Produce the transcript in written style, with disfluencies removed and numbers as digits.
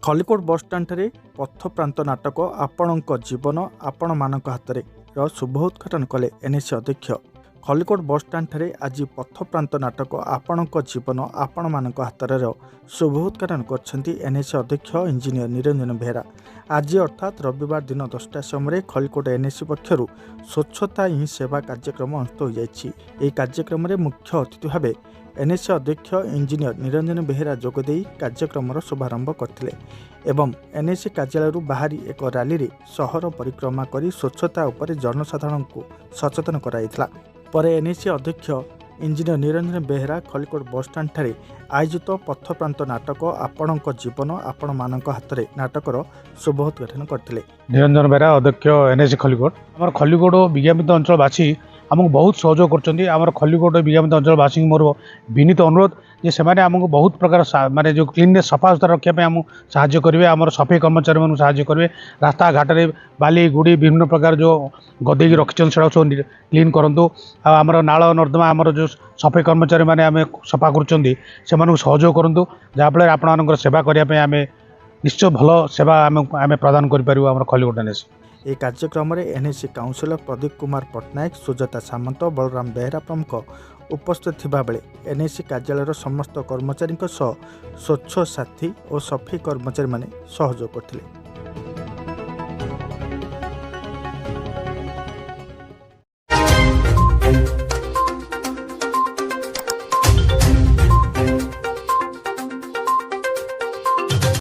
ଖଲିକୋଟ ବସ୍ଷ୍ଟାଣ୍ଡଠାରେ ପଥପ୍ରାନ୍ତ ନାଟକ "ଆପଣଙ୍କ ଜୀବନ ଆପଣମାନଙ୍କ ହାତରେ" ର ଶୁଭ ଉଦ୍ଘାଟନ କଲେ ଏନ୍ଏସି ଅଧ୍ୟକ୍ଷ। ଖଲିକୋଟ ବସ୍ଷ୍ଟାଣ୍ଡଠାରେ ଆଜି ପଥପ୍ରାନ୍ତ ନାଟକ "ଆପଣଙ୍କ ଜୀବନ ଆପଣମାନଙ୍କ ହାତରେର ଶୁଭ ଉଦ୍ଘାଟନ କରିଛନ୍ତି ଏନ୍ଏସି ଅଧ୍ୟକ୍ଷ ଇଞ୍ଜିନିୟର ନିରଞ୍ଜନ ବେହେରା। ଆଜି ଅର୍ଥାତ୍ ରବିବାର ଦିନ 10ଟା ସମୟରେ ଖଲିକୋଟ ଏନ୍ଏସି ପକ୍ଷରୁ ସ୍ୱଚ୍ଛତା ହିଁ ସେବା କାର୍ଯ୍ୟକ୍ରମ ଅନୁଷ୍ଠିତ ହୋଇଯାଇଛି। ଏହି କାର୍ଯ୍ୟକ୍ରମରେ ମୁଖ୍ୟ ଅତିଥି ଭାବେ ଏନ୍ଏସି ଅଧ୍ୟକ୍ଷ ଇଞ୍ଜିନିୟର ନିରଞ୍ଜନ ବେହେରା ଯୋଗଦେଇ କାର୍ଯ୍ୟକ୍ରମର ଶୁଭାରମ୍ଭ କରିଥିଲେ ଏବଂ ଏନ୍ଏସି କାର୍ଯ୍ୟାଳୟରୁ ବାହାରି ଏକ ରାଲିରେ ସହର ପରିକ୍ରମା କରି ସ୍ୱଚ୍ଛତା ଉପରେ ଜନସାଧାରଣଙ୍କୁ ସଚେତନ କରାଯାଇଥିଲା। ପରେ ଏନ୍ଏସି ଅଧ୍ୟକ୍ଷ ଇଞ୍ଜିନିୟର ନିରଞ୍ଜନ ବେହେରା ଖଲିକୋଟ ବସ୍ଷ୍ଟାଣ୍ଡଠାରେ ଆୟୋଜିତ ପଥପ୍ରାନ୍ତ ନାଟକ "ଆପଣଙ୍କ ଜୀବନ ଆପଣମାନଙ୍କ ହାତରେ" ନାଟକର ଶୁଭ ଉଦ୍ଘାଟନ କରିଥିଲେ। ନିରଞ୍ଜନ ବେହେରା, ଅଧ୍ୟକ୍ଷ, ଏନ୍ଏସି ଖଲିକୋଟ। ଆମର ଖଲିକୋଟ ବିଜ୍ଞାପିତ ଅଞ୍ଚଳବାସୀ ଆମକୁ ବହୁତ ସହଯୋଗ କରୁଛନ୍ତି। ଆମର ଖଲିକୋଟ ବିଜ୍ଞାପିତ ଅଞ୍ଚଳବାସୀଙ୍କୁ ମୋର ବିନୀତ ଅନୁରୋଧ ଯେ ସେମାନେ ଆମକୁ ବହୁତ ପ୍ରକାର ମାନେ ଯେଉଁ କ୍ଲିନନେସ୍, ସଫାସୁତୁରା ରଖିବା ପାଇଁ ଆମକୁ ସାହାଯ୍ୟ କରିବେ। ଆମର ସଫେଇ କର୍ମଚାରୀମାନଙ୍କୁ ସାହାଯ୍ୟ କରିବେ। ରାସ୍ତାଘାଟରେ ବାଲି, ଗୁଡ଼ି, ବିଭିନ୍ନ ପ୍ରକାର ଯେଉଁ ଗଦେଇକି ରଖିଛନ୍ତି, ସେଗୁଡ଼ା ସବୁ କ୍ଲିନ୍ କରନ୍ତୁ। ଆଉ ଆମର ନାଳ ନର୍ଦ୍ଦମା, ଆମର ଯେଉଁ ସଫେଇ କର୍ମଚାରୀମାନେ ଆମେ ସଫା କରୁଛନ୍ତି, ସେମାନଙ୍କୁ ସହଯୋଗ କରନ୍ତୁ, ଯାହାଫଳରେ ଆପଣମାନଙ୍କର ସେବା କରିବା ପାଇଁ ଆମେ ନିଶ୍ଚୟ ଭଲ ସେବା ଆମେ ପ୍ରଦାନ କରିପାରିବୁ ଆମର ଖଲିକୋଟ ଏନ୍ଏସି। ଏହି କାର୍ଯ୍ୟକ୍ରମରେ ଏନ୍ଏସି କାଉନସିଲର ପ୍ରଦୀପ କୁମାର ପଟ୍ଟନାୟକ, ସୁଜାତା ସାମନ୍ତ, ବଳରାମ ବେହେରା ପ୍ରମୁଖ ଉପସ୍ଥିତ ଥିବାବେଳେ ଏନ୍ଏସି କାର୍ଯ୍ୟାଳୟର ସମସ୍ତ କର୍ମଚାରୀଙ୍କ ସହ ସ୍ୱଚ୍ଛ ସାଥୀ ଓ ସଫେଇ କର୍ମଚାରୀମାନେ ସହଯୋଗ କରିଥିଲେ।